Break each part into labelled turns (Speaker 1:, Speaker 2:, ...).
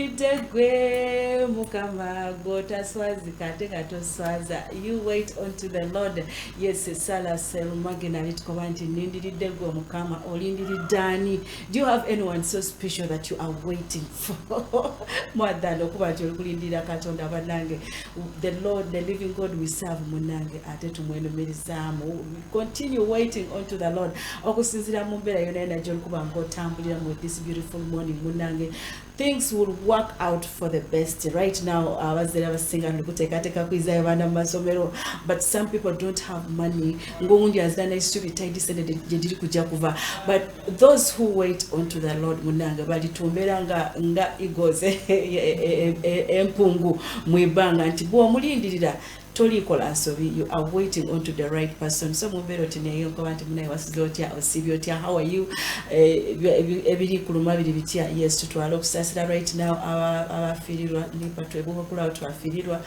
Speaker 1: Nindiridde gwe Mukama, gwotaswazika ate nga toswaza. You wait unto the Lord. Yes, Sala Selmagena alitukoba nti nindiridde gwe Mukama. Olindiridde ani? Do you have anyone so special that you are waiting for more than okuba nti olikulindirira Katonda? Bannange, the Lord, the living God we serve, munnange, ate tumwenumirizaamu. Continue waiting unto the Lord. Okusinziira mu mbeera yonna yonna gy'olikuba ng'otambuliramu with this beautiful morning, munnange, things will work out for the best. Right now abazaire abasinga ndikuteekateeka kwizayo baana mu masomero, but some people don't have money, ng'owundi azira n'essubi taidi sente gye diri kujja kuva. But those who wait unto the Lord, munnange, balitumbera nga eagles, empungu mu ibbanga, nti bw'omulindirira toliikola nsobi. You are waiting onto the right person. So mumbeera oti naye nkoba nti munaye, wasize otya? Osiibye otya? How are you? Ebiri kuluma biri bitya? Yes, tutwale okusaasira right now abafiirirwa nipa twebukakulawo twafiirirwa.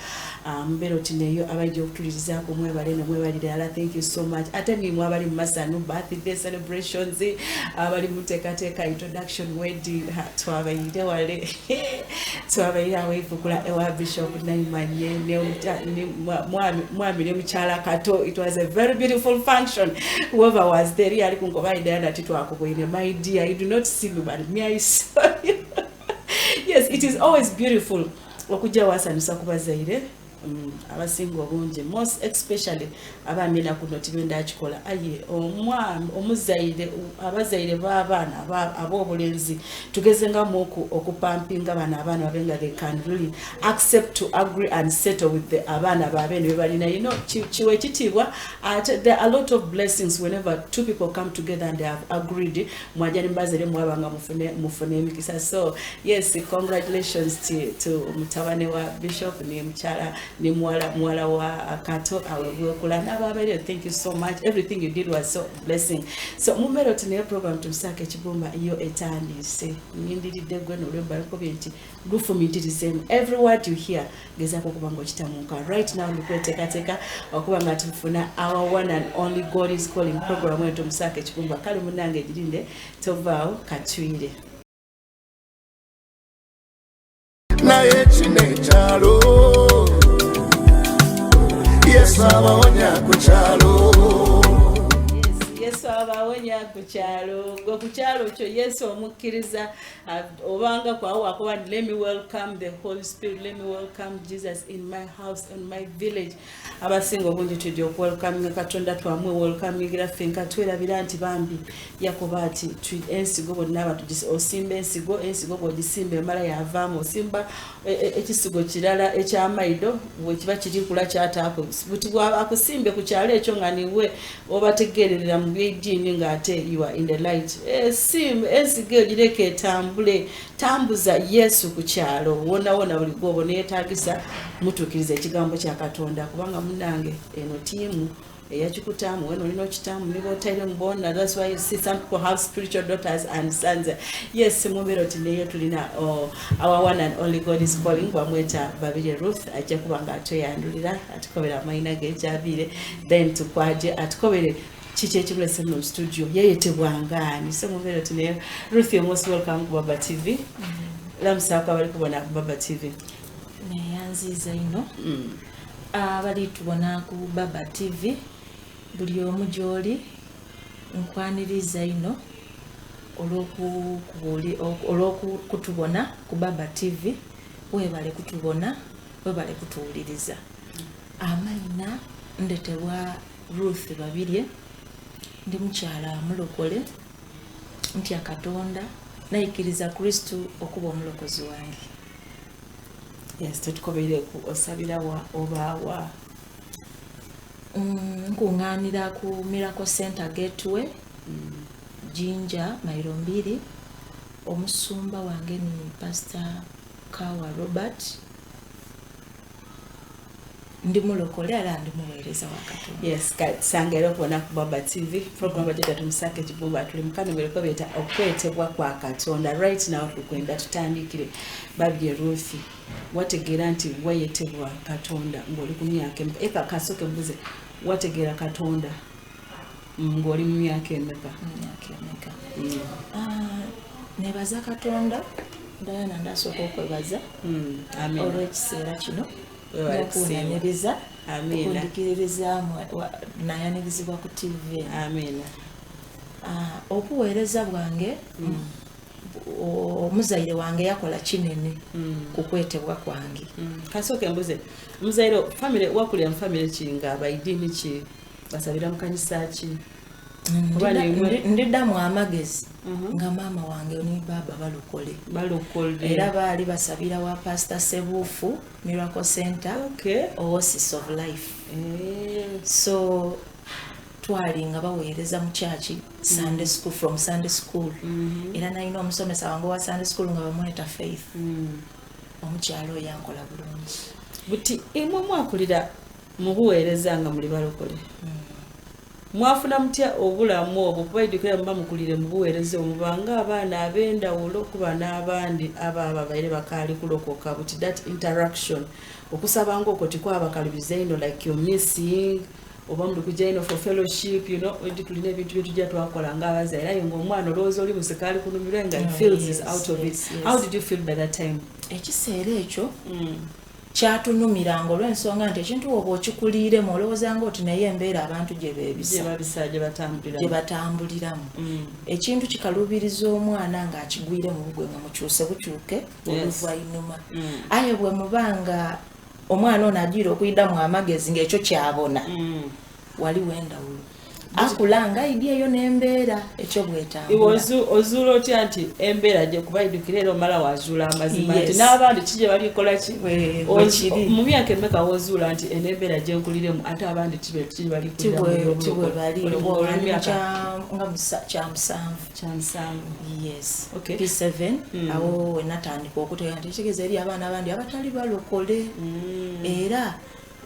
Speaker 1: Mumbeera oti neyo abaija okutulirizaako, mwebale nemwebalire ala. Thank you so much. Ate nimwe abali mu masanu, birthday celebrations, abali muteekateeka introduction, wedding, twabayire wale, twabayire aweifukula ewa Bishop Naimanye ne mwami ne mukyala Kato. It was a very beautiful function. Whoever was there, yali kunkoba Diana titwakubwine. My dear, you do not see me, but me, I saw you. Yes, it is always beautiful okujja wasanyusa ku bazaire abasinga obungi, most especially abaami. Enaku no tibenda akikola, aye omwami omuzaire, abazaire b'abaana ab'obulenzi, tugezengamu okupampinga bano abaana babe nga they can really accept to agree and settle with the abaana baabe ne bebalina. Kiwa ekitiibwa, ate there are a lot of blessings whenever two people come together and they have agreed. Mwajja ne mbazaire mwaba nga mufune emikisa. So yes, congratulations to mutabane wa Bishop ne mukyala ne muwala wa Kato awebwekula n'ababeere. Thank you so much. Everything you did was so blessing. So mumbeera oti naye program Tumusaako Ekibumba yo etandise. Nindiridde gwe nolwemba nkobye nti lufumintirizeemu. Every word you hear, gezaako okuba nga okitamuka. Right now ndikweteekateeka okuba nga tufuna our one and only God is Calling program eyo Tumusaako Ekibumba. Kale munnange, egirinde, tovaawo, katwire.
Speaker 2: Naye kino ekyalo, Yesu abawonya ku kyalo.
Speaker 1: Yes, Yesu abawonya ku kyalo. Gwe ku kyalo kyo Yesu omukkiriza? Obanga kwawo wakuba nti, "Let me welcome the Holy Spirit, let me welcome Jesus in my house, in my village." Abasinga obungi tujja okuwelcominga Katonda, twamwe welcomingira ffe nka twerabira nti bambi yakoba ati ensigo bonna osimba ensigo, ensigo bw'ogisimba emala yavaamu. Osimba ekisigo kirala ekyamaido, bwekiba kirikula kyataako buti akusimbe ku kyalo ekyo nga niwe obategeererera mu byeddiini ng'ate you are in the light. Simba ensigo eyo, gireka etambule. Tambuza Yesu ku kyalo wona wona, buli gwobo neyeetagisa mutuukiriza ekigambo kya Katonda, kubanga munange eno tiimu eyakikutaamu wena olina okitaamu nibotaire mubona. That's why you see some people have spiritual daughters and sons. Yes, mumbeera oti neyo tulina, oh, our one and only God is Calling, bamweta Babirye Ruth. Ajja kuba nga atweyandulira, atukobera amayina ge gyabiire, then tukwaje atukobere kiki ekimulese muno mu studio, yeyetebwangaani. So mumbeera oti neyo Ruth, you're most welcome ku Baba TV. Lamusaako abali kubona ku Baba TV.
Speaker 3: Neyanziza ino. Abali tubona ku Baba TV, buli omu gy'oli nkwaniriza ino olw'okutubona ku Baba TV. Webale kutubona, webale kutuwuliriza. Amayina ndetebwa Ruth Babirye, ndi mukyala mulokole, ntya Katonda, nayikiriza Kristu okuba omulokozi wange.
Speaker 1: Yes, tetukobereku osabira wa oba wa?
Speaker 3: Nkuŋŋaanira ku Miracle Center Gateway, Jinja, mairo 2. Omusumba wange ni Pastor Kawa Robert. Ndi mulokole era ndi muweereza wa Katonda.
Speaker 1: Yes, sanga era okubona ku Baba TV program bagiyita Tumusaako Ekibumba. Tuli mukanomero beeta okwetebwa kwa Katonda. Right now tukwenda tutandikire. Babirye Ruth, wategeera nti wayetebwa Katonda ng'oli ku myaka emeka? Eka kasooke mbuze, wategeera Katonda ng'oli mu myaka emeka?
Speaker 3: Mu myaka emeka? Ah, nebaza Katonda. Diana, ndasooka okwebaza
Speaker 1: Amiina.
Speaker 3: olw'ekiseera kino
Speaker 1: Weewale kusiima.
Speaker 3: n'okunaniriza,
Speaker 1: Amiina.
Speaker 3: okundikiririzaamu nayanirizibwa ku TV.
Speaker 1: Amiina.
Speaker 3: Obuweereza bwange, omuzaire wange yakola kinene ku kwetebwa kwange.
Speaker 1: Kasooke mbuze muzaire, family, wakulira mu family ki, nga baidini ki, basabira mu kanisa ki? Kuba
Speaker 3: Ndiddamu amagezi nga maama wange ne baaba balokole.
Speaker 1: Balokole.
Speaker 3: Era baali basabira wa Pastor Sebuufu, Miracle Center, Oasis of Life. So twali nga baweereza mu kyaki, Sunday school, from Sunday school. Era nalina omusomesa wange owa Sunday school nga bamweta Faith. Omukyalo oyo yankola bulungi.
Speaker 1: Buti imwe mwakulira mu buweereza nga muli balokole, mwafuna mutya obulamu obwo? Kuba idukira muba mukulire mu buweereza omwo, mubanga abaana ab'endawulo kuba n'abandi abaaba baire bakaali kulokoka. Buti that interaction, okusaba ngaokwo tikwabakalubiza ino, like you're missing, oba muli kujja ino for fellowship, edi tulina ebintu byetujja twakola ng'abazaire, aye ngaomwana olowooza oli musikaali kunumirwe nga he feels is out of it. How did you feel by that time?
Speaker 3: Ekiseera ekyo kyatunumiranga olw'ensonga nti ekintu woba okikuliiremu olowoozanga oti naye embeera abantu gye
Speaker 1: gye
Speaker 3: beebisa,
Speaker 1: babisa, gye batambulira,
Speaker 3: gye batambuliramu. Ekintu kikaluubiriza omwana ng'akigwire mu bugwe nga mukyuse bukyuke oluvannyuma. Aye bwe muba nga omwana ono agiira okuyiddamu amagezi ng'ekyo kyabona, waliwo endawulo, akula nga idi eyo n'embeera ekyo
Speaker 1: Iwe
Speaker 3: bwetambula.
Speaker 1: Ozuula otya nti embeera gye kubayidukira, era omala wazuula amazima nti n'abandi ki gye balikola ki?
Speaker 3: Bwe kiri.
Speaker 1: Mu myaka emeka wozuula nti eno embeera gye nkuliremu, ate abandi ki balikulira?
Speaker 3: Tibwe bali
Speaker 1: Olwemyaka
Speaker 3: nga 7.
Speaker 1: 70.
Speaker 3: Yes.
Speaker 1: Okay.
Speaker 3: P7, awo wenatandika okutegeera nti ekitegeeza eri abaana abandi abatali balokole. Era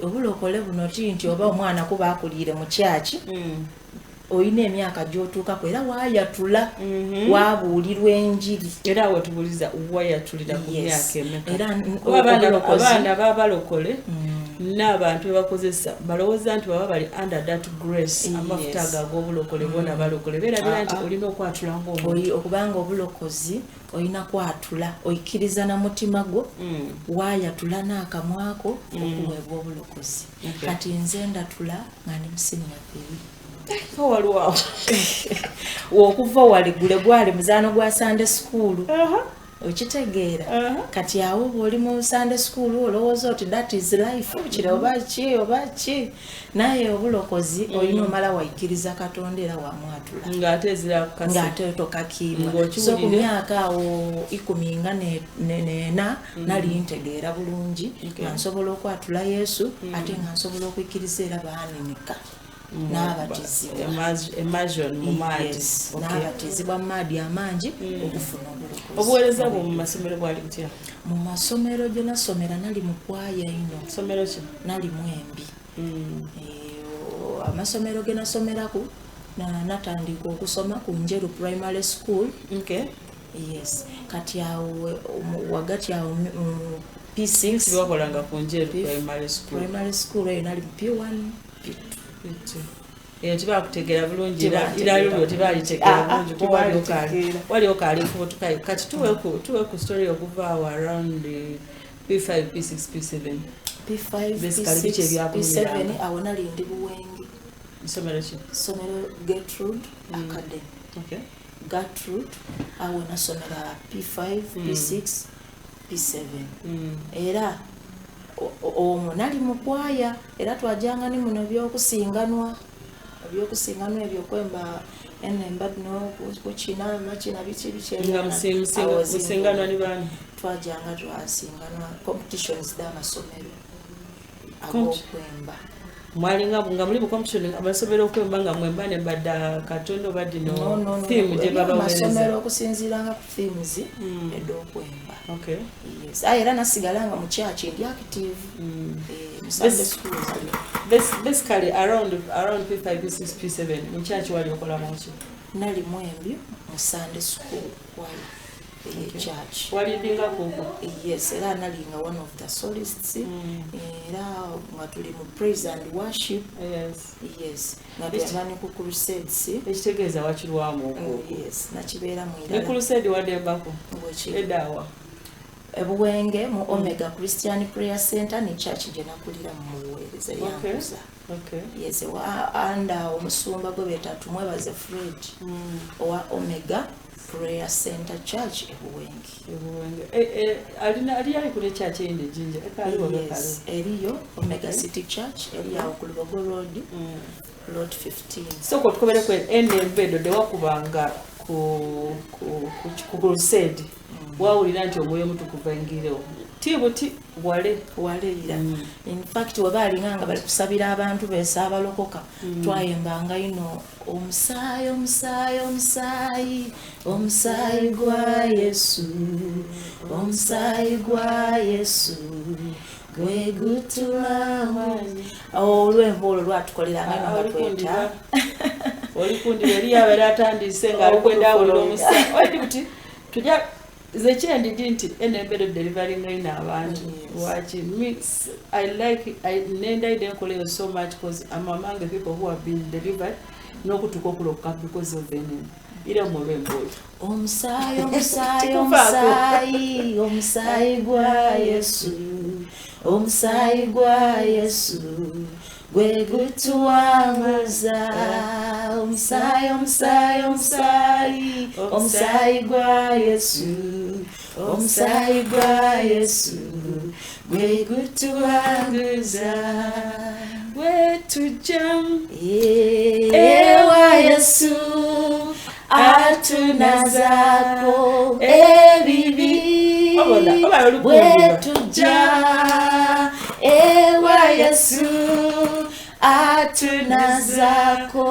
Speaker 3: obulokole buno ti nti oba omwana kuba akuliire mu kyaki, olina emyaka gy'otuukako era waayatula, waabuulirwa enjiri.
Speaker 1: Era awo tubuliza, wayatulira ku myaka emeka?
Speaker 3: Era
Speaker 1: Kuba
Speaker 3: obulokozi-
Speaker 1: abaana babalokole n'abantu bebakozesa balowooza nti baba bali under that grace, amafuta ago ag'obulokole, bona balokole beerabira nti olina okwatula ng'omuntu.
Speaker 3: Okubanga obulokozi olina kwatula, oyikkiriza na mutima gwo, waayatula n'akamwako okuweebwa obulokozi. Kati nze ndatula nga ndi mu senior 3.
Speaker 1: Ko waliwo awo.
Speaker 3: Okuva wali gule gwali muzaano gwa Sunday school, okitegeera? Kati awo bw'oli mu Sunday school olowooza oti that is life, kiri oba ki oba ki, naye obulokozi olina omala wayikkiriza Katonda era wamwatula.
Speaker 1: Ng'ate ezira kukase.
Speaker 3: Ng'ate tokakiibwa.
Speaker 1: Ng'okiwulire.
Speaker 3: So ku myaka awo 14 nali ntegeera bulungi nga nsobola okwatula Yesu, ate nga nsobola okukkiriza, era baaninika n'abatizibwa.
Speaker 1: Immersion mu maadi.
Speaker 3: Yes, n'abatizibwa mu maadi amangi okufuna obulokozi.
Speaker 1: Obuweereza bwo mu masomero bwali butya?
Speaker 3: Mu masomero gye nasomera nali mu kwaya ino.
Speaker 1: Somero ki?
Speaker 3: Nali mwembi. Amasomero ge nasomeraku, natandika okusoma ku Njeru Primary School. Yes, kati awo wagati awo P6.
Speaker 1: Tibakolanga ku Njeru Primary School?
Speaker 3: Primary school eyo nali mu P1, P2.
Speaker 1: Eyo tibakutegeera bulungi.
Speaker 3: Tibantegeera
Speaker 1: Era lulwo tibalitegeera
Speaker 3: Ah, ah,
Speaker 1: bulungi kuba
Speaker 3: tibalitegeera.
Speaker 1: wali okaali nfubutukayo. Kati tuwe ku story okuva awo around P5, P6, P7.
Speaker 3: P5,
Speaker 1: Basically, biki
Speaker 3: P6,
Speaker 1: ebyakunyumiranga?
Speaker 3: P7, awo nali ndi Buwenge.
Speaker 1: Isomero ki?
Speaker 3: Somero Gertrude Academy. Gertrude, awo nasomera P5, P6, P7. Era omwo nali mu kwaya, era twajanga ni muno ebyokusinganwa ebyokwemba enemba bino kukina makina biki biki.
Speaker 1: Nga musinganwa ni bani?
Speaker 3: Twajanga twasinganwa competitions z'amasomero ag'okwemba.
Speaker 1: Mwalinga nga muli mu competition amasomero okwemba, nga mwemba ne badda Katonda oba dino
Speaker 3: No, no, no,
Speaker 1: theme gye babaweereza?
Speaker 3: Amasomero okusinziiranga ku themes ed'okwemba. Yes. Aye era nasigala nga mu kyaki ndi active. Mu Sunday school nali.
Speaker 1: Basically around P5, P6, P7, mu kyaki wali okolamu ki?
Speaker 3: Nali mwembi mu Sunday school choir ey'ekyaki.
Speaker 1: Walidinga kuko?
Speaker 3: Yes, era nali nga one of the solists, era nga tuli mu praise and worship. Yes, nga tuyamba ne ku crusades.
Speaker 1: Ekitegeeza wakirwamu okwo.
Speaker 3: Yes, nakibeeramu
Speaker 1: Ne
Speaker 3: irala.
Speaker 1: crusade waddembako?
Speaker 3: Bwekiri.
Speaker 1: Edaawa?
Speaker 3: Ebuwenge mu Omega Christian Prayer Center ni church gye nakulira mu buweereza yankuza. Yes, anda omusumba gwe beeta Tumwebaze Fred owa Omega Prayer Center Church Ebuwenge.
Speaker 1: Ebuwenge. Alina ali ali kule church ende Jinja. Ekaliwo?
Speaker 3: Yes, eriyo Omega City Church, eri awo ku Lubogo Road, Lot 15.
Speaker 1: Sooka otukobereko enemba edo dewakubanga ku crusade, wawulira nti omwoyo omutukuvu ayingirewo ti buti wale?
Speaker 3: Waleira. In fact, we baalinga nga bali kusabira abantu bese abalokoka, twayembanga ino, "Omusaayi, omusaayi, omusaayi, omusaayi gwa Yesu, omusaayi gwa Yesu gwe gutulamu." Olwemba olwo lwatukoleranga ino nga tweta.
Speaker 1: Olikundira eri abeera atandise ng'alikwenda awulira omusaayi oidi buti tujja nze kyendidi nti enembeera delivering ino abantu. Lwaki me I like nendaide enkola so much, because I'm among the people who have been delivered n'okutuuka okulokoka because of enemy era mu olwemba olwo.
Speaker 3: Omusaayi, omusaayi,
Speaker 1: Kikuvaako.
Speaker 3: omusaayi, omusaayi gwa Yesu, omusaayi gwa Yesu gwe gutuwanguza. Omusaayi, omusaayi, omusaayi, omusaayi gwa Yesu, omusaayi gwa Yesu gwe gutuwanguza.
Speaker 1: Wetujja
Speaker 3: Ewa Yesu atunazaako ebibi.
Speaker 1: Obona, oba olukundira.
Speaker 3: Bwetujja ewa Yesu atunazaako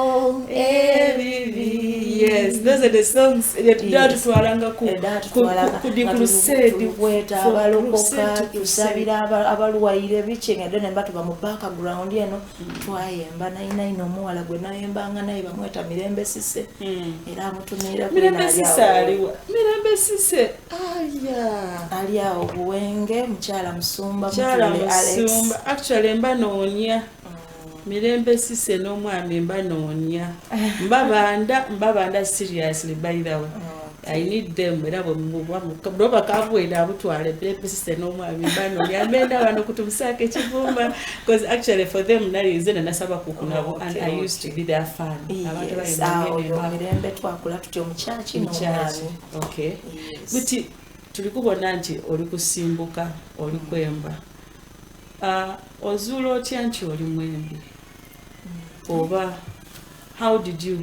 Speaker 3: ebibi.
Speaker 1: Yes, those are the songs datutwalanga ku
Speaker 3: Edatutwalanga
Speaker 1: ku di crusade.
Speaker 3: Kweta
Speaker 1: From
Speaker 3: abalokoka,
Speaker 1: crusade to crusade.
Speaker 3: tusabira abalwaire biki, nga ddene mba tuba mu background eno twayemba. Nayinaina omuwala gwe nayembanga naye bamweta Mirembe Sise, era amutumiira.
Speaker 1: Mirembe Sise aliwa? Mirembe Sise aya?
Speaker 3: Ali awo Buwenge, mukyala musumba.
Speaker 1: Kyala
Speaker 3: Mutule Alex.
Speaker 1: Musumba. Actually mba noonya Mirembe Sise n'omwami, mba noonya, mbabanda, mbabanda seriously. By the way, I need them. Era bwe kabwera abutwale Mirembe Sise n'omwami, mba noonya, mbenda bano kutubusaako ekivumba, because actually for them nali nze nanasaba kukunabo and I used to be their fan. Abantu
Speaker 3: Yes,
Speaker 1: bayimba
Speaker 3: awo
Speaker 1: ng'enemba.
Speaker 3: Mirembe twakula tutyo mukyaki
Speaker 1: Mukyaki.
Speaker 3: n'omwami.
Speaker 1: Okay.
Speaker 3: Yes.
Speaker 1: Buti tuli kubona nti oli kusimbuka, oli kwemba. Ah, ozuula otya nti oli mwembi, oba how did you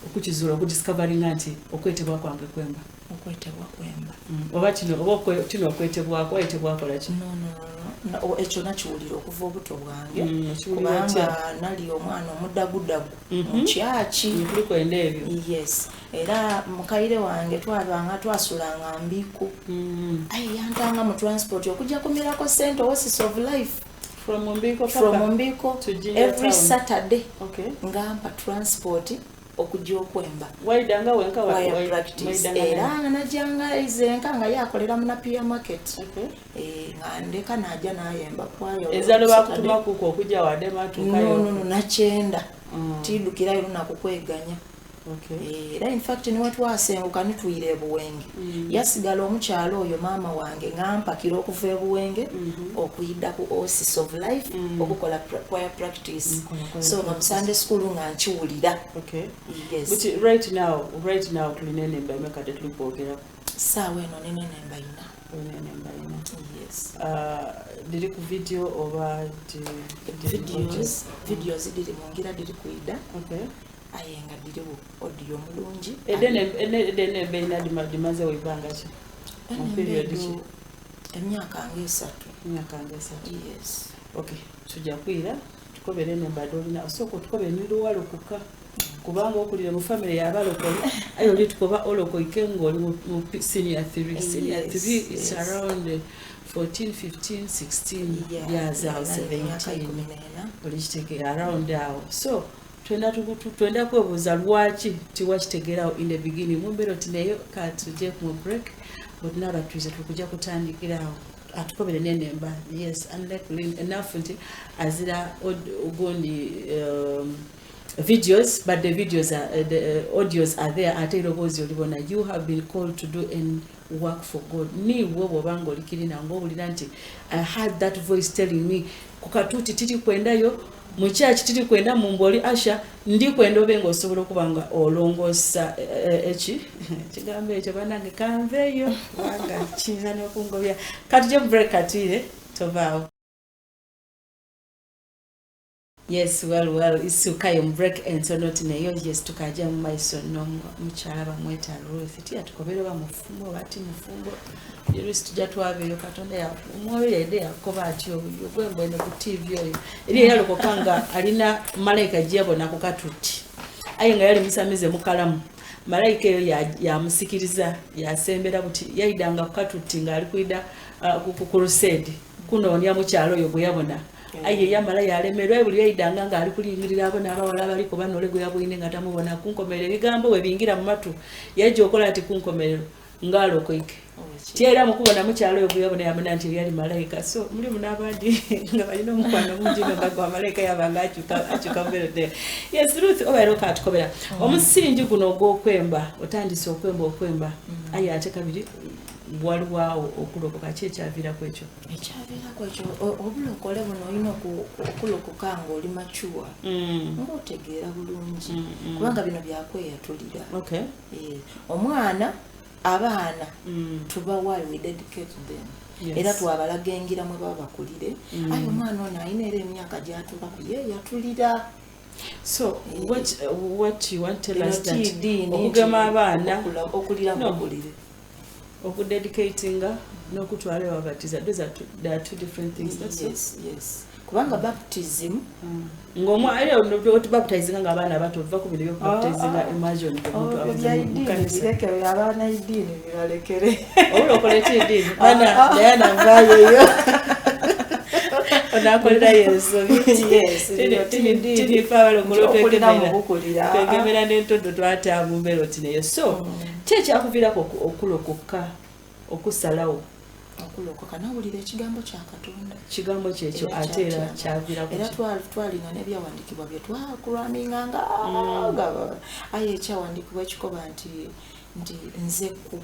Speaker 1: okukizuula, okudiscoveringa nti okwetebwa kwange kwemba?
Speaker 3: Okwetebwa kwemba.
Speaker 1: Oba kino, oba kino okwetebwako wayetebwakola ki?
Speaker 3: No, no, no, no. Ekyo nakiwulira okuva obuto bwange.
Speaker 1: Okiwulira
Speaker 3: Kubanga
Speaker 1: otya?
Speaker 3: nali omwana omudagudagu mu kyaki.
Speaker 1: Tuli kwenda ebyo.
Speaker 3: Yes, era mukaire wange twabanga twasulanga Mbiku. Aye yantanga mu transport okujja ku Miracle Center, Oasis of Life.
Speaker 1: From Mbiko
Speaker 3: From
Speaker 1: paka
Speaker 3: Mbiko
Speaker 1: to Jinja
Speaker 3: every
Speaker 1: town.
Speaker 3: Saturday
Speaker 1: Okay
Speaker 3: ngampa transport okujja okwemba.
Speaker 1: Waidanga wenka?
Speaker 3: Choir practice.
Speaker 1: Waidanga
Speaker 3: Era
Speaker 1: naye?
Speaker 3: nga najjanga izenka nga yakolera mu Napier Market.
Speaker 1: Okay.
Speaker 3: Eh, nga ndeka najja nayemba kwayo.
Speaker 1: Ezalo bakutuma kuko okujja wadde matuukayo?
Speaker 3: No, nakyenda tiddukirayo lunaku kweganya. Eh, era in fact niwe twasenguka nituyira ebuwenge, yasigala omukyalo oyo maama wange nga mpakira okuva ebuwenge okuyidda ku Oasis of Life okukola choir practice.
Speaker 1: Okukola choir
Speaker 3: So nga mu Sunday school nga nkiwulira. Yes.
Speaker 1: But right now tulina enemba emeka tetuli kwogerako?
Speaker 3: Saawa eno nina enemba ina.
Speaker 1: Olina enemba ina?
Speaker 3: Yes.
Speaker 1: Ah, diri ku video oba
Speaker 3: Videos diri mu ngira, diri kuyida. Aye nga diriwo audio mulungi.
Speaker 1: Enemba ina dimazewo ibbanga ki? Mu
Speaker 3: Enemba
Speaker 1: period
Speaker 3: edo
Speaker 1: ki?
Speaker 3: Emyaka nga 3.
Speaker 1: Emyaka nga 3?
Speaker 3: Yes.
Speaker 1: Okay, tujja kwira tukobere enemba dolina. Osooka otukobere niluwalukuka, kubanga okulira mu famire yabalokole, aye oli tukoba olokoike ngaoli mu senior 3, senior 3, it's around 14, 15, 16 years awo,
Speaker 3: Emyaka
Speaker 1: 17.
Speaker 3: 14.
Speaker 1: Olikitegeera, around awo. So twenda kwebuuza lwaki tiwakitegeerawo in the beginning. Mumbeera oti naye katujje mu break, but now that tuize tukujja kutandikirawo atukobere nenemba. Yes, unlikely enough nti azira ogundi videos, but the videos are, the audios are there, ate eroboozi olibona. You have been called to do an Work for God. Niiwe bw'obanga olikirina ng'owulira nti I had that voice telling me ku katuuti tiri kwendayo, mu kyaki tiri kwenda, mumbu oli asha ndi kwenda obe ng'osobola okuba nga olongoosa eki ekigambo ekyo. Bannange, kanveeyo kubanga kiyinza n'okungobya. Katujje mu break, katiire tovaawo. Yes, well, isukayo mu break entono neyo. Yes, tukajja mu maiso n'omukyala bamweta Ruth. Tiyatukobere oba mufumbo oba ti mufumbo. Ruth, tujja twabeeyo. Katonda omwoyo yadde yakoba atyo oyo gwembwene ku TV oyo eri eyalokoka nga alina malayika gyeyabona ku katuti, aye nga yali musamize mukalamu. Malayika eyo yamusikiriza, yasembera buti yayidanga ku katuti ng'ali kwida ku crusade kunoonya mukyalo oyo gwe yabona, aye yamala yalemerwa. Buli yayidanga ng'ali kulingirira abona abawala abaliko banole gwe yabwine nga tamubona. Kunkomerero ebigambo we bingira mu matu, yajja okola ati kunkomerero ng'alokoike tyera mukubona mukyalo oyo gwe yabona, yabona nti yali malayika. So mulimu n'abandi nga balina omukwano mungi no nga gwa malayika, yabanga akyuka muberodde. Yes, Ruth, obaire okatukobera omusingi guno ogw'okwemba. Otandise okwemba, aye ate kabiri waliwo okulokoka. Ki ekyaviirako ekyo?
Speaker 3: Ekyaviirako ekyo, obulokole buno olina okulokoka ng'oli mature, ng'otegeera bulungi, kubanga bino byakweyatulira. Omwana, abaana tubawa, we dedicate them. Era twabalaga engira mwe baba bakulire, aye omwana ono alina era emyaka gyatuukaku yeeyatulira.
Speaker 1: So what you want to tell us that okugema abaana
Speaker 3: okulira mukulire.
Speaker 1: Okudedicatinga n'okutwala ewabatiza, those are two, there are two different things. That's
Speaker 3: Yes, kubanga baptism
Speaker 1: Ng'otubaptizinga nga abaana bato, ova ku bino byokubaptizinga immersion. Omuntu avuze mu kanisa.
Speaker 3: Birekere abaana, iddiini bibalekere.
Speaker 1: Obulokola eddiini bana Diana nvaayo eyo onakolerayo ensobi. Tinife abalokole
Speaker 3: okulira mu bukulira.
Speaker 1: Twegemera n'entondo twata mu mbeera oti neyo. So ki ekyakuviirako okulokoka, okusalawo?
Speaker 3: Okulokoka, nawulira ekigambo kya Katonda.
Speaker 1: Kigambo kyekyo ate era kyaviirako
Speaker 3: Era
Speaker 1: ki?
Speaker 3: Twalina n'ebyawandiikibwa bye twakulaminganga nga, aye ekyawandiikibwa ekikoba nti nze kkubo,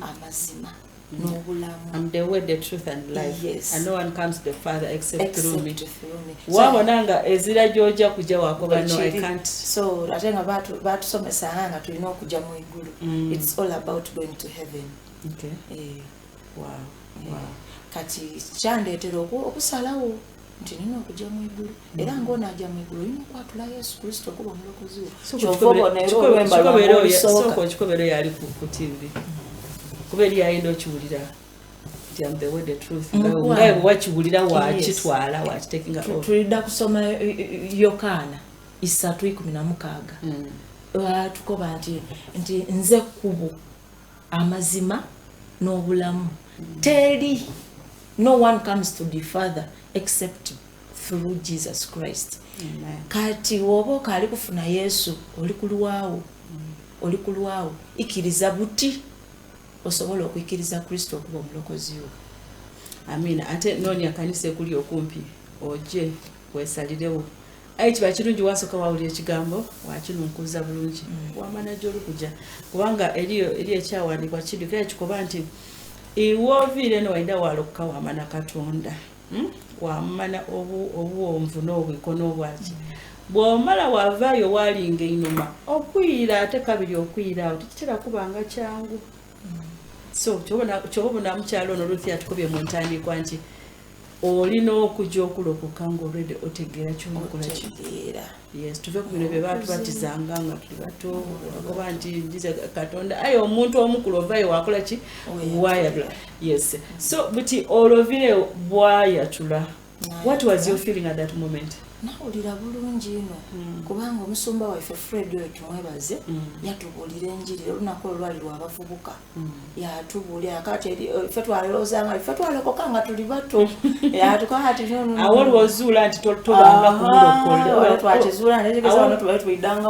Speaker 3: amazima n'obulamu.
Speaker 1: I'm the way, the truth and life.
Speaker 3: Yes.
Speaker 1: And no one comes to the Father except through me.
Speaker 3: Except through me.
Speaker 1: Wabona nga ezira gy'ojja kujja wakoba no, I
Speaker 3: Kiri.
Speaker 1: can't.
Speaker 3: So ate nga batusomesanga nga tulina okujja mu igulu. It's all about going to heaven. Kati kyandeetera okusalawo nti nina okujja mu igulu, era ng'onaajja mu igulu olina okwatula Yesu Kristo okuba omulokozi wo. Kyova obona era olwemba lwange olusooka.
Speaker 1: Sooka okikobera oyo ali ku TV, kuba eri ayinda okiwulira nti am the way, the truth.
Speaker 3: Mukwano.
Speaker 1: Nga bwe wakiwulira, wakitwala, wakitekinga off.
Speaker 3: Tulidda kusoma Yokaana 3:16. Tukoba nti nze kkubo, amazima n'obulamu, teri, no one comes to the Father except through Jesus Christ.
Speaker 1: Amen.
Speaker 3: Kati woba okaali kufuna Yesu, oli kulwawo, oli kulwawo. Ikkiriza buti osobola okukkiriza Kristo okuba omulokozi wo.
Speaker 1: Amina. Ate noonya kanisa ekuli okumpi, ojje weesalirewo. Aye kiba kirungi wasooka wawulira ekigambo, wakinunkuza bulungi, wamanya gy'oli kujja, kubanga eriyo eri ekyawandiikibwa kiddukira ekikoba nti iwe oviire eno waida walokoka, wamana Katonda, Wamana obuwonvu n'obwiko n'obwaki. Bw'omala wavaayo walinga einuma okwira, ate kabiri okwira awo tekitera kubanga kyangu. So kyoba obona mukyalo ono Ruth atukubye mu ntandikwa nti olina okujja okulokoka ng'olwedde otegeera ky'omukola ki.
Speaker 3: Otegeera.
Speaker 1: Yes, tuve ku bino bye baatubatizanga nga tuli bato, oba nti njize Katonda. Aye omuntu omukulu ovayo wakola ki? Wayatula. Yes, so buti olwo bwayatula, what was your feeling at that moment?
Speaker 3: Nawulira bulungi ino, kubanga omusumba waffe Fred oyo tumwebaze, yatubuulira enjiri olunaku olwo lwali lwabavubuka. Yatubuulira kati ffe twalowoozanga ffe twalokoka nga tuli bato, yatukaa ati no, no, no.
Speaker 1: Awo olwozuula nti tobanga kumulokole.
Speaker 3: Twakizuula netegeza wano tubale tuyidanga.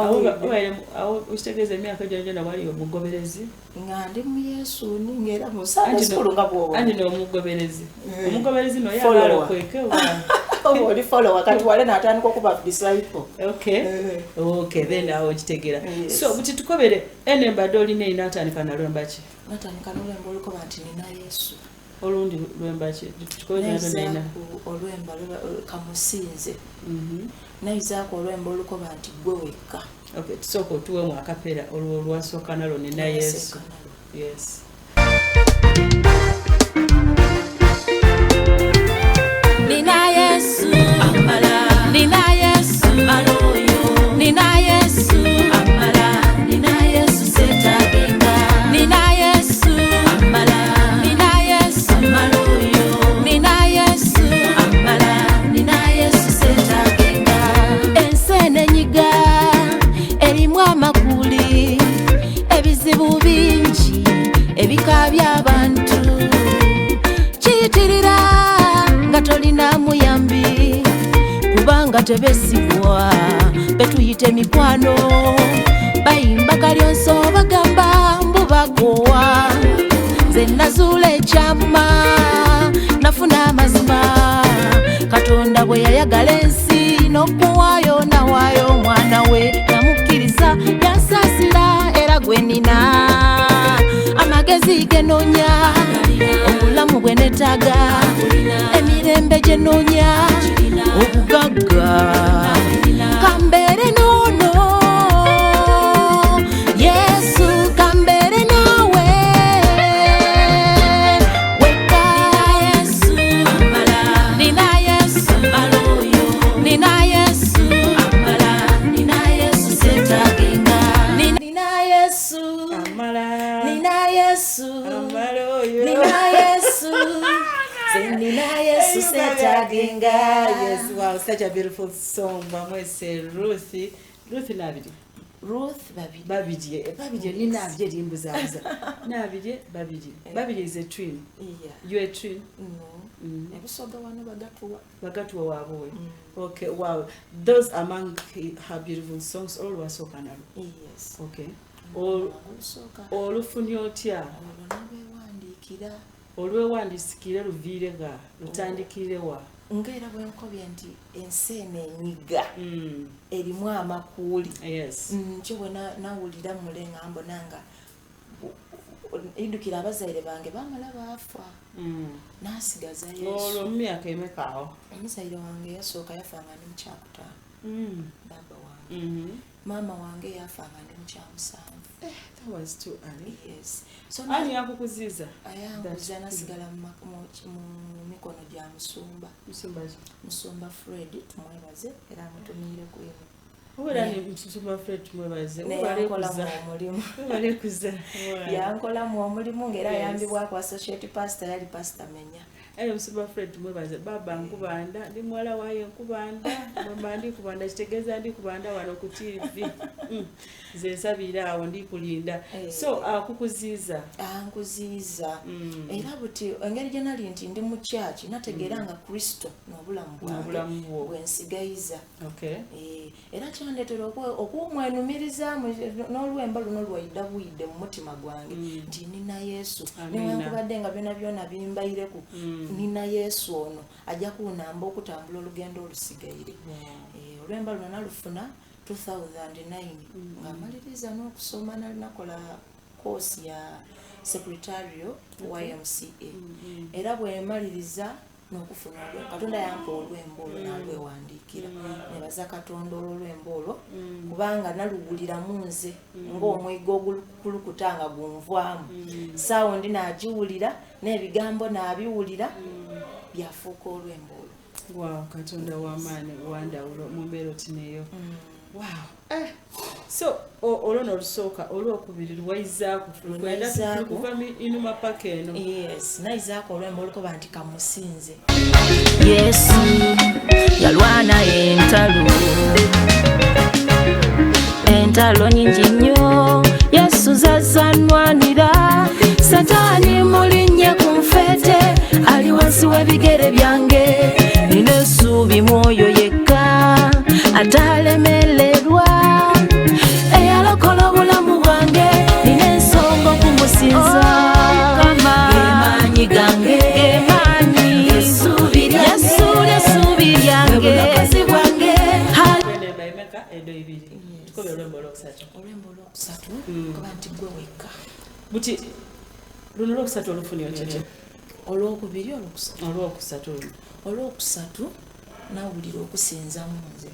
Speaker 1: Awo okitegeeza emyaka gyona gyona wali omugoberezi?
Speaker 3: Nga ndi mu Yesu ninga era mu Sunday school nga bw'obona.
Speaker 1: Anti n'omugoberezi, omugoberezi noye
Speaker 3: Follower.
Speaker 1: abalokweke oba
Speaker 3: Oba oli follower, kati wale natandika okuba disciple.
Speaker 1: Okay. Okay, then awo nkitegeera.
Speaker 3: Yes.
Speaker 1: So buti tukobere ene mbadde olina inaatandika nalwemba ki?
Speaker 3: Natandika n'olwemba olukoba nti nina Yesu.
Speaker 1: Olundi lwemba ki? Tukobere nalwo nina.
Speaker 3: Naizaku olwemba kamusinze. Naizaku olwemba olukoba nti gwe wekka.
Speaker 1: Okay, tusooka otuwemu akapeera olwo olwasooka nalwo nina Yesu.
Speaker 3: Olwasooka nalwo.
Speaker 1: Yes.
Speaker 4: Nina Yesu, amala. Nina Yesu, maloyo. Nina Yesu, amala. Nina Yesu setagenga. Nina Yesu, amala. Nina Yesu, maloyo. Nina Yesu, amala. Nina Yesu setagenga. Ensi enyiga erimu amakuli, ebizibu bingi ebika by'abantu. Kiyitirira nga tolina muyambi, kubanga tebesigwa betuyita emikwano. Bayimba kalyonso bagamba mbu bagowa. Nze nazuula ekyama, nafuna amazima. Katonda bwe yayagala ensi n'okuwaayo nawaayo omwana we, namukkiriza yansaasira era gwe nina. Amagezi genoonya, obulamu bwe neetaaga, emirembe gye nnoonya, obugagga. Kambeere n'ono, Yesu kambeere naawe. Wekka. Nina Yesu, nina Yesu, nina Yesu setagenga.
Speaker 3: Nina Yesu,
Speaker 1: Amala.
Speaker 3: nina Yesu,
Speaker 1: Amala oyo.
Speaker 3: nina Yesu, nina Yesu setagenga.
Speaker 1: Yes, wow, such a beautiful song. Bamwese Ruth, Ruth Nabiri.
Speaker 3: Ruth Babirye.
Speaker 1: Babirye, Babirye ni Nabirye limbuzabuza. Nabirye, Babirye. Babirye is a twin.
Speaker 3: Yeah.
Speaker 1: You a twin?
Speaker 3: No. Ebisoga wano bagatuwa.
Speaker 1: Bagatuwa waabwe. Okay, wow. Those among her beautiful songs all wasooka nalwo.
Speaker 3: Yes.
Speaker 1: Okay.
Speaker 3: Olusooka.
Speaker 1: Olufunye otya?
Speaker 3: Olwo nalwewandiikira.
Speaker 1: Olwewandiikire luviire ga, lutandikire wa?
Speaker 3: Ng'era bwe nkobye nti ensi eno enyiga erimu amakuuli.
Speaker 1: Yes.
Speaker 3: Nkyo bwe nawulira mule nga mbona nga idukira abazaire bange bamala baafa. N'asigaza Yesu.
Speaker 1: Olwo mu myaka emeka awo?
Speaker 3: Omuzaire wange yasooka yafa nga ndi mu kyakutaano. Baba wange. Maama wange yafa nga ndi mu kyamusanvu.
Speaker 1: That was too early.
Speaker 3: Yes. So
Speaker 1: ani yakukuziza?
Speaker 3: Ayankuza nasigala mu mikono gya musumba.
Speaker 1: Musumba ki?
Speaker 3: Musumba Fred tumwebaze era amutumiire ku emu.
Speaker 1: Obeera ne Musumba Fred tumwebaze.
Speaker 3: Naye yankolamu omulimu.
Speaker 1: Obalekuza.
Speaker 3: Yankolamu omulimu ng'era
Speaker 1: Yes.
Speaker 3: ayambibwako associate pastor yali Pastor Menya.
Speaker 1: Aye Musumba Fred tumwebaze. Baba nkubanda, ndi muwala waye nkubanda, bwemba ndi kubanda kitegeeza ndi kubanda wano ku TV. Nze nsabira awo ndi kulinda. So akukuziiza.
Speaker 3: Ankuziiza. Era buti engeri gye nali nti ndi mu church nategeera nga Kristo n'obulamu bwange
Speaker 1: N'obulamu bwo.
Speaker 3: bwe nsigayiza.
Speaker 1: Okay.
Speaker 3: Era kyandeetera okumwenumiriza n'olwemba luno lwayidda buyidde mu mutima gwange nti nina Yesu.
Speaker 1: Amina.
Speaker 3: Newankubadde nga byonna byonna bimbayireku, nina Yesu ono ajja kunnamba okutambula olugendo olusigaire. Olwemba luno nalufuna 2009 nga maliriza n'okusoma, nakola course ya secretarial YMCA. Era bwe maliriza n'okufuna olwemba, Katonda yampa olwemba olwo nalwewandiikira. Nebaza Katonda olw'olwemba olwo kubanga naluwuliramu nze ng'omwiga ogukulukuta nga gunvaamu. Saawundi nagiwulira n'ebigambo nabiwulira byafuuka olwemba olwo.
Speaker 1: Wow, Katonda w'amaanyi wandawulo mu mbeera otineeyo. Wow. So olwo n'olusooka olwokubiri lwaizaako
Speaker 3: Lwaizaako.
Speaker 1: kuva inuma paka eno.
Speaker 3: Yes, naizaako olwemba olukoba nti kamusinze.
Speaker 4: Yesu yalwana entalo, entalo nyingi nnyo. Yesu zazanwanira, Sataani mulinnye ku nfeete, ali wansi w'ebigere byange. Nina essuubi mwoyo yekka atalemererwa, eyalokola obulamu bwange. Nina ensonga okumusinza. Gemaanyi gange, gemaanyi, Yesu ly'essuubi lyange.
Speaker 3: Olwokusatu kuba nti gwe wekka.
Speaker 1: Buti luno olwokusatu olufunye otya?
Speaker 3: Olwokubiri, olwokusatu.
Speaker 1: Olwokusatu luno.
Speaker 3: Olwokusatu nawulira okusinzamu nze.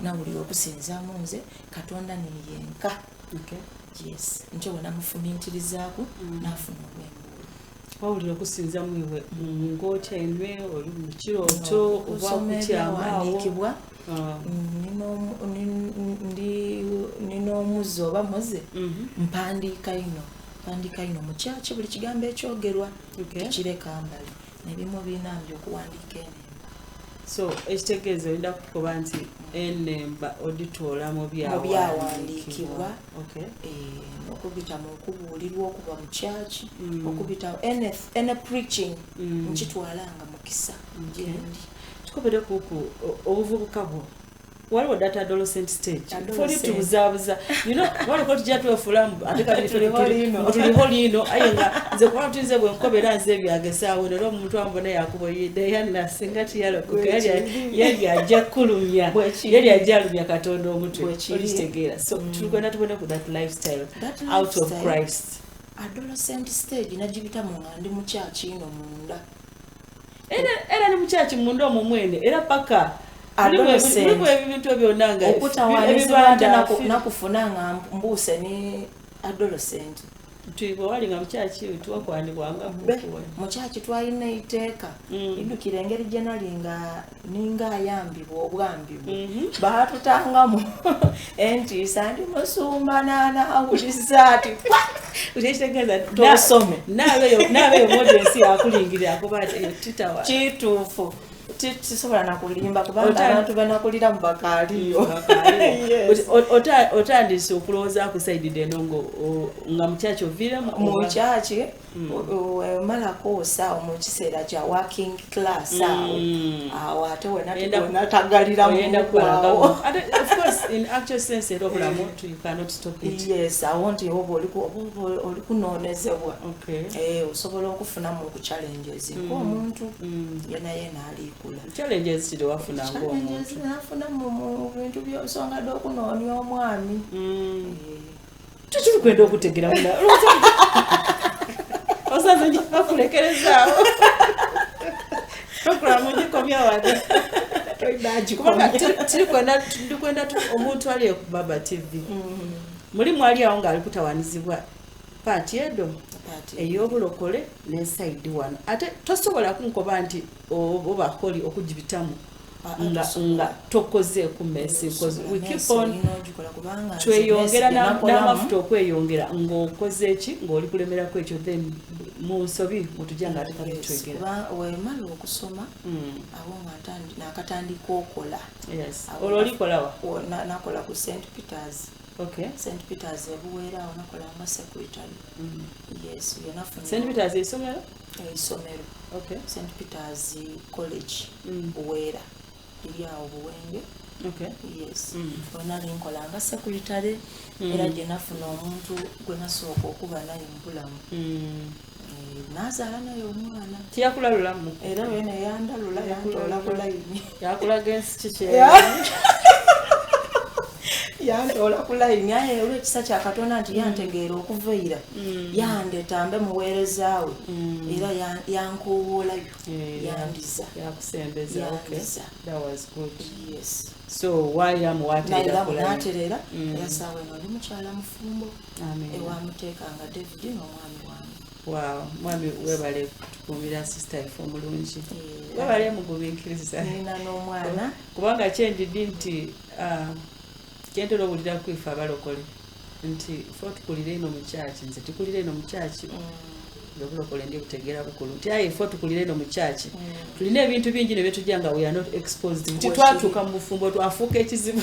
Speaker 3: Nawulira okusinzamu nze Katonda niyenka. Yes, ntyo we namufumintirizaako nafuna olw'engulu.
Speaker 1: Wawulira okusinzamu iwe ng'otya enwe oli mu kirooto oba
Speaker 3: Okusoma
Speaker 1: kutyamaawo?
Speaker 3: Ebyawandiikibwa. Nina omuze oba muze, mpandiika ino, mpandiika ino mu kyaki buli kigambo ekyogerwa. Tekireka mbali nebimu binambye okuwandiika enemba.
Speaker 1: So ekitegeeza oyinda kukoba nti enemba oditoola mu
Speaker 3: Mu byawandiikibwa.
Speaker 1: byawandiikibwa. Okay.
Speaker 3: Okubita mu kubuulirwa okuba mu kyaki, okubita any preaching, nkitwala nga mukisa gyendi.
Speaker 1: Tukobere kuku obuvubuka bwo, waliwo that adolescent stage.
Speaker 3: Adolescent.
Speaker 1: Foli tubuzaabuza, waliko tujja twefulamu ate kabiri
Speaker 3: Tuliho lino.
Speaker 1: Tuliho lino, aye nga nze kuba tuyinze bwenkobera nze ebyagesaawo era omuntu ambona yakuboyidde yanna singa tiyalokoka yali ajja kulumya.
Speaker 3: Bwekiri.
Speaker 1: Yali ajja alumya Katonda omutwe.
Speaker 3: Bwekiri.
Speaker 1: Olikitegeera? So tulikwenda tubone ku that lifestyle
Speaker 3: That
Speaker 1: out of
Speaker 3: lifestyle.
Speaker 1: Christ.
Speaker 3: Adolescent stage nagibitamu nga ndi mu kyaki ino munda.
Speaker 1: Era ne mukyaki munda omwo mwene era paka
Speaker 3: Adolescent.
Speaker 1: mulimu ebintu byonna nga
Speaker 3: Okutawaanyizibwa ate
Speaker 1: ebibanda
Speaker 3: nakufuna nga mbuuse ni adolescent.
Speaker 1: Nti bwe wali nga mukyaki tiwakwanibwanga.
Speaker 3: Be mu kyaki twalina iteeka. Idukira engeri gye nali nga ninga ayambibwa obwambibwa, baatutangamu entiisa ndi musumba naanaawuliza ati
Speaker 1: ekitegeeza
Speaker 3: Tosome.
Speaker 1: naabeeyo audience yakulingirira akuba ati eyo titawa.
Speaker 3: Kituufu. Sisobola nakulimba kubanga abantu benakulira mu bakaaliyo. Yes.
Speaker 1: Otandise okulowooza ku side eno nga mukyaki oviiremu
Speaker 3: Mu kyaki wemalako osaawo mu kiseera kya working class awo, awo ate wenatagalira
Speaker 1: Oyenda
Speaker 3: mukwawo.
Speaker 1: Ate of course in actual sense era obulamu you cannot stop it.
Speaker 3: Yes, awo nti oba oli kunoonezebwa. Eh, osobola okufunamu ku challenges ng'omuntu yena yena aliikula.
Speaker 1: Challenges kiri wafuna ng'omuntu?
Speaker 3: Challenges nafunamu mu bintu by'ensonga d'okunoonya omwami. Eh,
Speaker 1: Tukiri kwenda okutegera muna osaze bakulekerezaawo programu gikomya wano kubanga tiri ndikwenda omuntu ali ku Baba TV mulimu ali awo ng'ali kutawanizibwa paati edo
Speaker 3: Paati
Speaker 1: ey'obulokole ne side wano, ate tosobola kunkoba nti oba holy okugibitamu nga
Speaker 3: tosobola.
Speaker 1: Nga tokozeeku mess because we keep on
Speaker 3: olina ogikola kubanga nze
Speaker 1: tweyongera
Speaker 3: mess gye nakolamu,
Speaker 1: n'amafuta okweyongera ng'okoze eki ng'oli kulemerako ekyo, then mu nsobi mutujja nga ate kati
Speaker 3: Yes,
Speaker 1: twegera.
Speaker 3: kuba wemala okusoma awo nga nakatandika okola.
Speaker 1: Olwo olikolawa?
Speaker 3: Nakola ku St Peters. St Peters ebuweera awo, nakola nga secretary. Yes, yenafuna.
Speaker 1: St Peters esomero?
Speaker 3: Eisomero. St Peters College, Buweera, liri awo Buwenge. Yes. Onali nkola nga secretary era gye nafuna omuntu gwe nasooka okuba naye mu bulamu. Eh, nazaala naye omwana.
Speaker 1: Tiyakulalulamu?
Speaker 3: Era wene yandalula, yantoola ku layini.
Speaker 1: Yakulaga ensi kiki?
Speaker 3: Yantoola ku layini, aye olw'ekisa kya Katonda nti yantegeera okuva eira, yandeeta mbe muweerezaawe era yankowoolayo.
Speaker 1: Eh,
Speaker 3: yandiza.
Speaker 1: Yakusembeza, okay.
Speaker 3: Yandiza.
Speaker 1: That was good.
Speaker 3: Yes.
Speaker 1: So wairamu waterera
Speaker 3: Nairamu
Speaker 1: ku layini.
Speaker 3: naterera era saawa eno ndi mukyala mufumbo.
Speaker 1: Amen.
Speaker 3: Ewamuteekanga David n'omwami wange.
Speaker 1: Wow, mwami webale kutukuumira sister ife omulungi.
Speaker 3: Eh,
Speaker 1: Webale mugumiikiriza.
Speaker 3: Nina n'omwana.
Speaker 1: Kubanga kyendidi nti kyentera owulira ku ife abalokole nti fe otukulira eno mu kyaki, nze tukulira eno mu kyaki, obulokole ndi butegeera bukulu nti aye ife otukulira eno mu kyaki tulina ebintu bingi ne byetujja nga we are not exposed nti
Speaker 3: Bwekiri.
Speaker 1: twatuuka mu bufumbo twafuuka ekizibu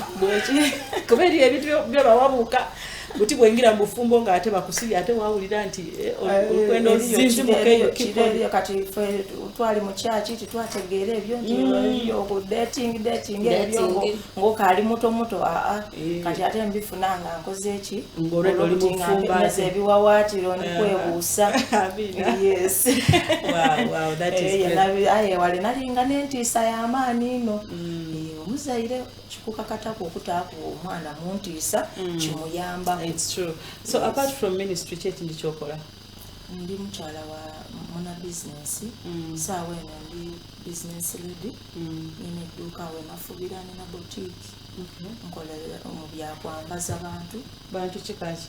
Speaker 1: kuba eri ebintu byebawabuuka buti bwengira mu bufumbo ng'ate bakusibye ate wawulira nti olukwenda ozinzimuka eyo keep on.
Speaker 3: Kiro kati ffe twali mu kyaki titwategeera ebyo nti ebyo dating dating ebyo
Speaker 1: Dating.
Speaker 3: ng'okaali muto muto aa.
Speaker 1: Eh.
Speaker 3: Kati ate mbifuna nga nkoze eki?
Speaker 1: Ng'olwedde oli
Speaker 3: Olw'okuti nga
Speaker 1: mufumbo
Speaker 3: mpemeza
Speaker 1: ate.
Speaker 3: ebiwawaatiro ndikwebuusa.
Speaker 1: Amiina.
Speaker 3: Yes.
Speaker 1: Wow, that is
Speaker 3: Eh,
Speaker 1: great.
Speaker 3: aye wali nalinga n'entiisa y'amaanyi ino. Eh, Omuzaire kikukakatako okutaako omwana muntiisa kimuyamba.
Speaker 1: It's true. So apart from ministry, ki ekindi kyokola?
Speaker 3: Ndi mukyala wa muna bizinesi. Saawa eno ndi business lady. Nina edduuka we Mafubira, nina boutique. Nkola mu byakwambaza bantu.
Speaker 1: Bantu kikaki?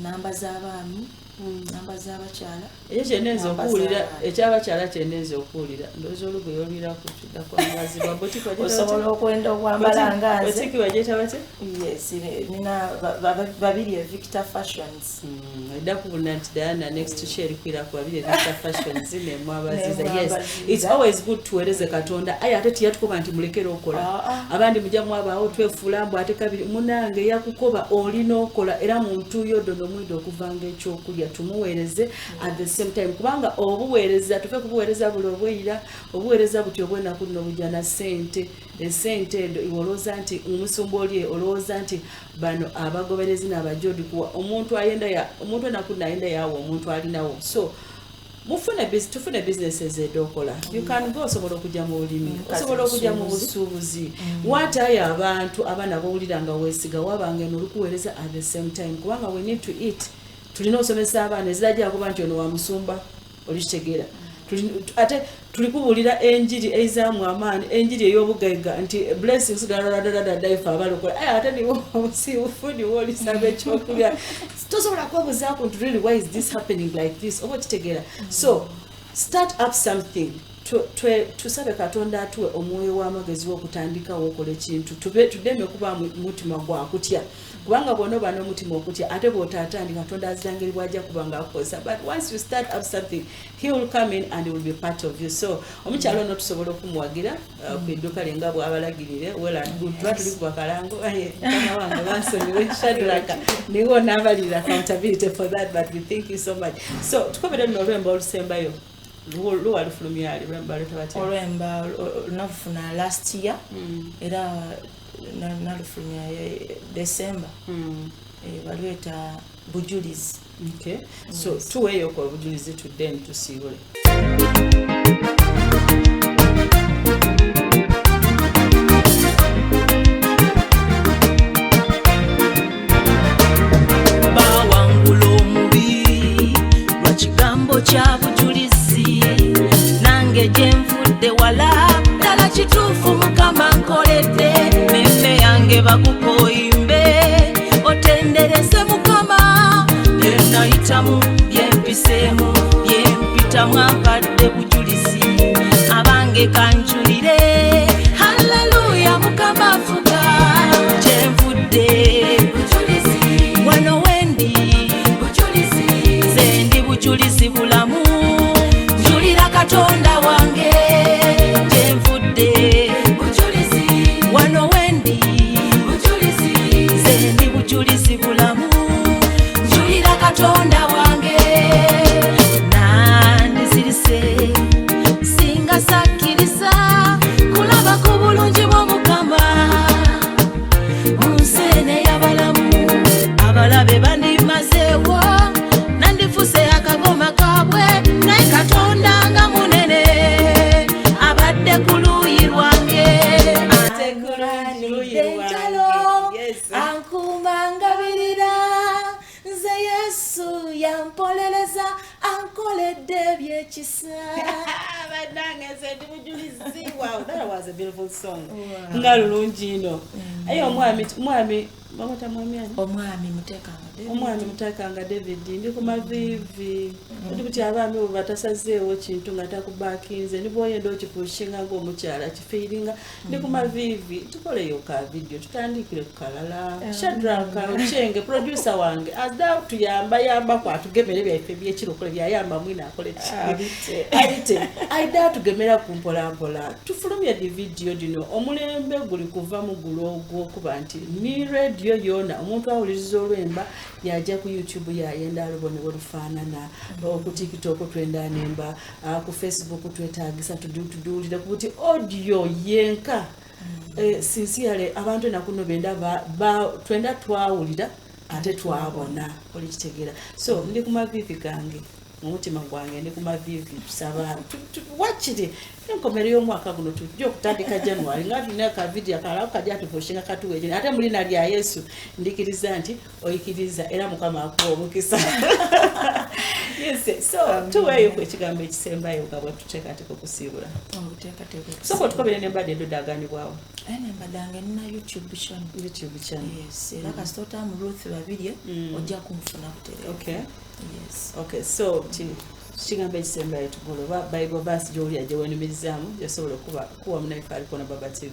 Speaker 3: Namba z'abaami, namba z'abakyala.
Speaker 1: Ekyo kyenenza
Speaker 3: Namba
Speaker 1: okuwulira,
Speaker 3: z'abaana.
Speaker 1: Ekyabakyala kyenenza okuwulira, ndowooza olugoye olwiraku kidda kwambazibwa. Boutique bagiyita
Speaker 3: Osobola
Speaker 1: batya?
Speaker 3: okwenda okwambala nga nze.
Speaker 1: Boutique bagiyita batya?
Speaker 3: Yes, nina babiri e Victor Fashions.
Speaker 1: Edda kubulira nti Diana next to erikwiraku babiri Victor Fashions nemwabaziza. Yes,
Speaker 3: Nemwabaziza.
Speaker 1: it's always good tuweereze Katonda, aye ate tiyatukoba nti mulekere okola.
Speaker 3: Ah, ah.
Speaker 1: Abandi mujja mwabaawo twefuula mbu ate kabiri munange yakukoba olina okola, era muntu yodo nomwida okuvanga ekyokulya tumuweereze at the same time, kubanga obuweereza tuve kubuweereza buli obweyira, obuweereza buti obwenaku luno bujja na ssente. Esente edo iwe olowooza nti omusumba oli, olowooza nti bano abagoberezi n'abajja odikuwa omuntu ayenda ya omuntu enaku luno ayenda yawa omuntu alinawo. So mufune tufune businesses edokola. You can go, osobola okujja mu bulimi,
Speaker 3: Mukazi
Speaker 1: osobola okujja mu
Speaker 3: musuubuzi.
Speaker 1: Busuubuzi. Waatayo abantu abaana bowulira nga weesiga wabanga eno olikuweereza at the same time, kubanga we need to eat, tulina osomesa abaana. Ezirajja kuba nti ono wa musumba, olikitegeera. Ate tulikubuulira enjiri eizaamu amaanyi, enjiri ey'obugaiga nti blessings dadadadada ife abalokola, aye ate niwo obusiibufu niwo olisaba ekyokulya, tosobola kwebuzaako nti really, why is this happening like this? Oba okitegeera? So start up something. Tusabe Katonda atuwe omwoyo w'amagezi w'okutandikawo okola ekintu. Tudeme kuba mutima gwa kutya, kubanga bw'onooba n'omutima okutya ate bw'otaatandika, Katonda azira ngeri bw'ajja kuba nga akukozesa. But once you start up something, he will come in and he will be part of you. So omukyalo ono tusobola okumuwagira ku idduuka lye nga bw'abalagirire. Well and good. Tuba tuli kuba kalango. Aye, mukama wange bansonyiwe, Shadraka niwo n'abalira accountability for that, but we thank you so much. So tukobere nno olwemba olusembayo luwa lufulumyali lwemba lweta batya?
Speaker 3: Olwemba nalufuna last year, era nalufulumya December. Balweta Bujulizi.
Speaker 1: Okay, so tuweeyo ku obujulizi tudde ntusiibule.
Speaker 4: Bawangula omubi lwa kigambo kya bujulizi. Nange gye nvudde wala ddala, kituufu Mukama nkoledde. Memme yange bakukoyimbe otendereze Mukama. Bye nayitamu, byempiseemu, byempitamu, ampadde bujulizi. Abange kanjulire, haleluya, Mukama afuga. Gyenvudde wano wendi, nze ndi bujulizi bulamu, njulira Katonda wange. Gyenvudde wano wendi, nze ndi bujulizi bulamu, njulira Katonda wange. Nandizirise singa sakkiriza kulaba ku bulungi bw'Omukama mu nsi eno ey'abalamu. Abalabe bandimazeewo, nandifuse akagoma kaabwe, naye Katonda nga munene abadde ku luuyi lwange.
Speaker 1: Luuyi lwange.
Speaker 3: Entalo
Speaker 1: Yes.
Speaker 3: ankuuma ngabirira nze. Yesu yampolereza, ankoledde ebyekisa.
Speaker 1: Bannange, nze ndi bujulizi. Wow, that was a beautiful song. Nga lulungi ino. Aye omwami, mwami bamwita mwami ani?
Speaker 3: Omwami Muteekanga David.
Speaker 1: Omwami Mutakanga David, ndi ku maviivi. Ndi kuti abaami bwe batasazeewo kintu nga takubakinze, ni bwoyenda okipushinga ng'omukyala kifiiringa. Ndi ku maviivi, tukoleyo ka video, tutandikire ku kalala. Shadraka Ochenge, producer wange, azda tuyamba yambako atugemere byaffe byekirokole byayamba mwina akole ki.
Speaker 3: Abite.
Speaker 1: Abite aida atugemera ku mpolampola tufulumye di video dino. Omulembe guli kuva mu gulo ogw'okuba nti ni radio yona omuntu awuliriza olwemba yajja ku YouTube yayenda alubone bwe lufaanana, ku TikTok twenda nemba, ku Facebook twetagisa tuduwulire kubuti audio yenka. Sincerely, abantu enaku no benda twenda twawulira ate twabona, olikitegeera? So ndi ku maviivi gange. Mu mutima gwange ndi ku maviivi, tusaba wakiri enkomero y'omwaka guno tujja okutandika January nga tulina kavidiyo akalala kajja tupushinga katuweje ate mulina lya Yesu. Ndikiriza nti oyikiriza era Mukama akuwa omukisa. Yes, so tuweeyo ku ekigambo ekisembayo nga bwe tuteekateeka okusiibula.
Speaker 3: Obuteekateeka.
Speaker 1: Sooka otukobere nembadde endoddaganibwawo.
Speaker 3: Aye nembaddange nina YouTube channel.
Speaker 1: YouTube channel.
Speaker 3: Yes, era kasita otaamu Ruth Babirye ojja kunfuna butereevu. Yes.
Speaker 1: Okay, so kigambo ekisembayo tugula oba Bible verse gy'owulira gye wenyumirizaamu gyosobola okuba kuwa munaife aliko na Baba TV.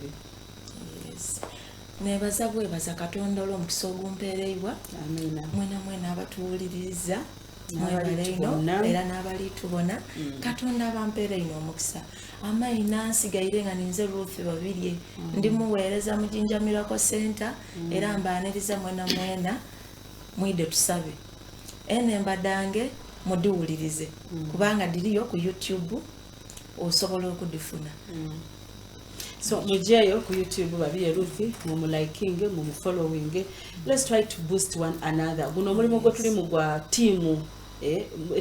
Speaker 3: Yes, nebaza bwebaza Katonda olw'omukisa ogumpeereibwa.
Speaker 1: Amiina.
Speaker 3: Mwena mwena abatuwuliriza, mwebale ino.
Speaker 1: N'abalitubona.
Speaker 3: Era n'abalitubona, Katonda abampeera ino omukisa. Amayina nsigaire nga ninze Ruth Babirye, ndi muweereza mu Jinja Miracle Center, era mbaaniriza mwena mwena mwide tusabe. Enemba dange mudiwulirize kubanga diriyo ku YouTube, osobola okudifuna.
Speaker 1: So mujeeyo ku YouTube, Babirye Ruth, mumulikinge, mumufollowinge. Let's try to boost one another. Guno omulimu gwe tulimu gwa tiimu,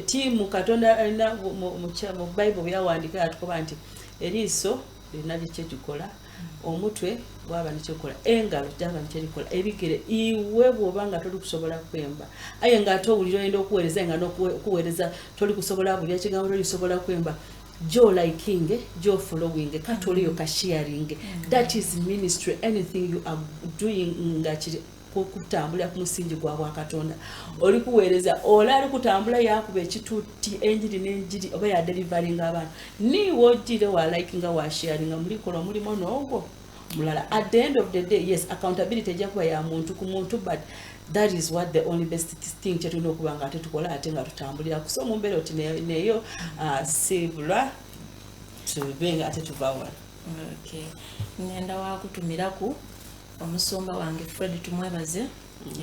Speaker 1: tiimu. Katonda alina mu Bible byawandiika atukoba nti eriiso lirina lyekyekikola, omutwe gwaba nikyekola, engalo gyaba nikyerikola, ebigere. Iwe bwoba nga toli kusobola kwemba, aye ngaate owulira oyenda okuweereza, nga nokuweereza toli kusobola bulya kigambo, toli kusobola kwemba, jo liking, jo following, katoliyo ka sharing. That is ministry. Anything you are doing nga kiri kutambulira ku musingi gwa bwakatonda, oli kuweereza. Ola ali kutambula yakuba ekituuti enjiri n'enjiri oba yadeliveringa abantu, niiwe ogire wa likinga, wa sharinga, mulikola omulimu n'ogwo mulala. At the end of the day, yes, accountability ejja kuba ya muntu ku muntu, but that is what the only best thing kyetulina okuba nga ate tukola ate nga tutambulira. So mu mbeera oti neyo siibulwa tube nga ate tuva wano.
Speaker 3: Okay. Ngenda wakutumiraku omusumba wange Fred Tumwebaze,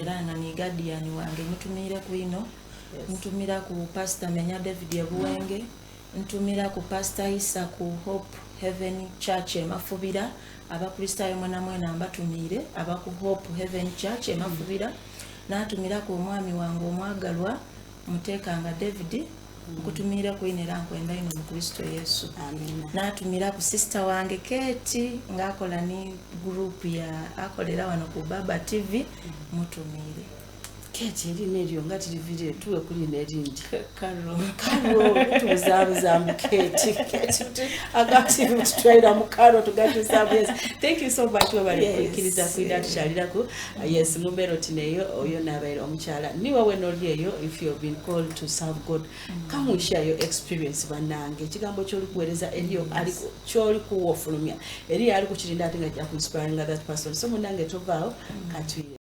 Speaker 3: era nga ni guardian wange, mutumireku ino. Ntumira ku Pastor Menya David Ebuwenge, ntumira ku Pastor Isa ku Hope Heaven Church Emafubira. Abakristaayo mwena mwena mbatumiire abaku Hope Heaven Church Emafubira. Natumiraku omwami wange omwagalwa Muteekanga David, nkutumiireku ino era nkwenda ino mu Kristo Yesu.
Speaker 1: Amiina.
Speaker 3: Natumira ku sister wange Keti ng'akola ni group ya akolera wano ku Baba TV, mutumiire.
Speaker 1: Keti erina eryo nga tirivire tuwe kulina erindi.
Speaker 3: Karo.
Speaker 1: Karo tubuzaabuza Keti. Keti agati tutwaira mu karo tugatuzabu. Yes, thank you so much, webale kukkiriza kwida tukyalirako. Yes, mumbeera oti neyo oyo nabaire omukyala niwe wenoli eyo. If you have been called to serve God, come and share your experience. Bannange, ekigambo kyolikuweereza eriyo kyoli kuwa ofulumya eriyo ali kukirinda ate nga kyakuinspiringa that person. So munange tovaawo katwire.